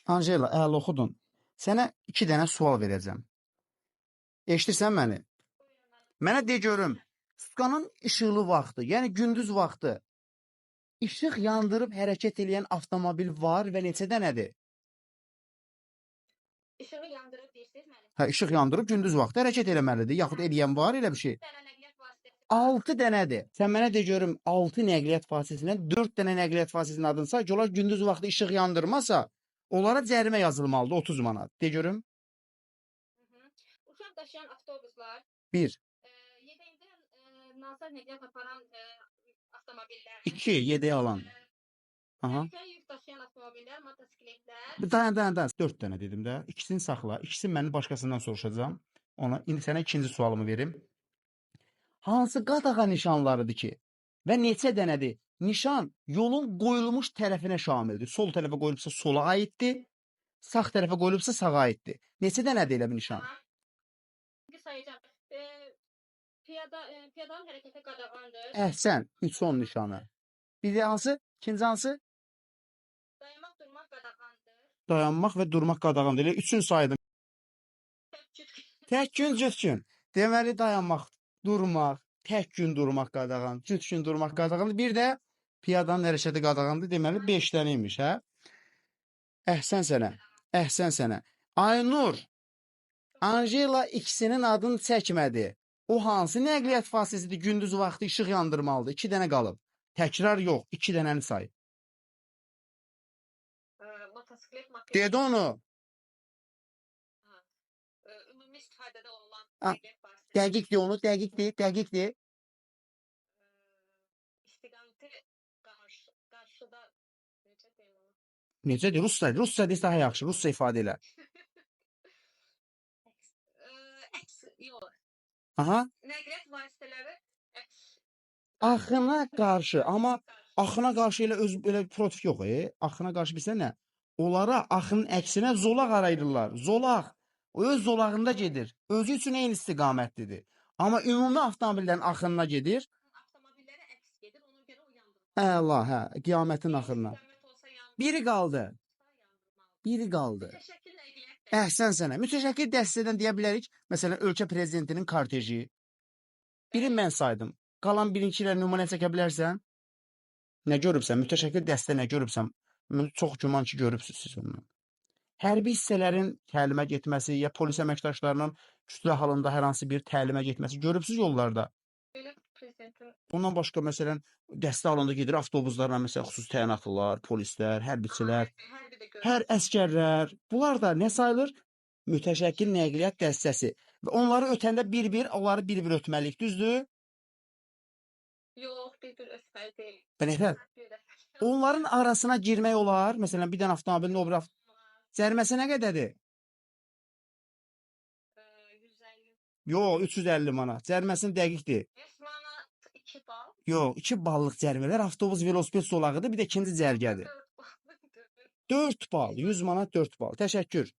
Anjela, əla oxudun. Sənə 2 dənə sual verəcəm. Eşidirsən məni? Mənə de görüm, sutkanın işıqlı vaxtı, yəni gündüz vaxtı işıq yandırıb hərəkət eləyən avtomobil var və neçə dənədir? İşığı yandırıb deyirsiniz müəllim. Hə, işıq yandırıb gündüz vaxtı hərəkət eləməlidir, yaxud eləyən var elə bir şey. Dənə nəqliyyat vasitəsi var. 6 dənədir. Sən mənə de görüm, 6 nəqliyyat vasitəsindən 4 dənə nəqliyyat vasitəsinin adını say ki, onlar gündüz vaxtı işıq yandırmasa, onlara cərimə yazılmalıdır 30 manat. De görüm. Hı -hı. Uşaq daşıyan avtobuslar, 1, yedəyində nazar nəqliyyat aparan avtomobillər, 2, yedəyə alan. Aha. Təhlükəli yük daşıyan avtomobillər, motosikletlər. Bir dayan, dayan, dayan. 4 dənə dedim də. İkisini saxla. İkisini mənim başqasından soruşacağam. Ona indi sənə ikinci sualımı verim. Hansı qadağa nişanlarıdır ki və neçə dənədir? Nişan yolun qoyulmuş tərəfinə şamildir. Sol tərəfə qoyulubsa sola aiddir, sağ tərəfə qoyulubsa sağa aiddir. Neçə dənədir elə bir nişan? Tamam. İndi sayacağım. Piyada piyadanın hərəkəti qadağandır. Əhsən, 3-10 nişanı. Bir də hansı? İkinci hansı? Dayanmaq, durmaq qadağandır. Dayanmaq və durmaq qadağandır. Elə üçün saydım. Tək cüt Tək gün, cüt gün. Deməli dayanmaq, durmaq, tək gün durmaq qadağan, cüt gün durmaq qadağandır. Bir də piyadanın hərəkəti qadağandır. Deməli 5 dənə imiş, hə? Əhsən sənə. Əhsən sənə. Aynur, Anjela ikisinin adını çəkmədi. O hansı nəqliyyat vasitəsidir? Gündüz vaxtı işıq yandırmalıdır. 2 dənə qalıb. Təkrar yox, 2 dənəni say. Motosiklet, moped. Dedi onu. Ümumi istifadədə olan Ha, nəqliyyat vasitəsi. Dəqiqdir onu, dəqiqdir, dəqiqdir. İstiqaməti qarşıda necə deyim onu? Necədir? Rusca, Rusca desə daha yaxşı. Rusca ifadə elə. Əks yox. Aha. Nəqliyyat vasitələri əks Axına qarşı, amma axına qarşı elə öz elə protiv yox,. Axına qarşı bilirsən nə? Onlara axının əksinə zolaq arayırlar. Zolaq. O öz zolağında gedir. Özü üçün eyni istiqamətlidir. Amma ümumi avtomobillərin axınına gedir. Avtomobillərə əks gedir, ona görə o yandırmalıdır. Əla, hə, qiyamətin Eyni axırına. istiqamət olsa yandırmalıdır. Biri qaldı. Yandırmalıdır. Biri qaldı. Mütəşəkkil nəqliyyat dəstəsi. Əhsən sənə. Mütəşəkkil dəstədən deyə bilərik. Məsələn, ölkə prezidentinin korteji. Birini mən saydım. Qalan birinci ilə nümunə çəkə bilərsən? Nə görübsən? Mütəşəkkil dəstə nə görübsən? Mən çox güman ki, görübsüz siz onu. Hərbi hissələrin təlimə getməsi, ya polis əməkdaşlarının kütlə halında hər hansı bir təlimə getməsi görübsüz yollarda. Belə prezidentin Bundan başqa məsələn dəstə halında gedir avtobuslarla məsələn xüsusi təyinatlılar, polislər, hərbiçilər, hərbi də görüb. hər əsgərlər, bunlar da nə sayılır? Mütəşəkkil nəqliyyat dəstəsi. Və onları ötəndə bir-bir, onları bir-bir ötməliyik, düzdür? Yox, bir-bir ötməli deyil. Və nətər? Bir dəfə. Onların arasına girmək olar. Məsələn, bir dənə avtomobilin o biri cəriməsi nə qədərdir? 150. Yox, 350 manat. Cəriməsini dəqiqdir. 100 manat 2 bal. Yox, 2 ballıq cərimələr avtobus velosiped zolağıdır, bir də ikinci cərgədir. 4 bal. 4 bal, 100 manat 4 bal. Təşəkkür.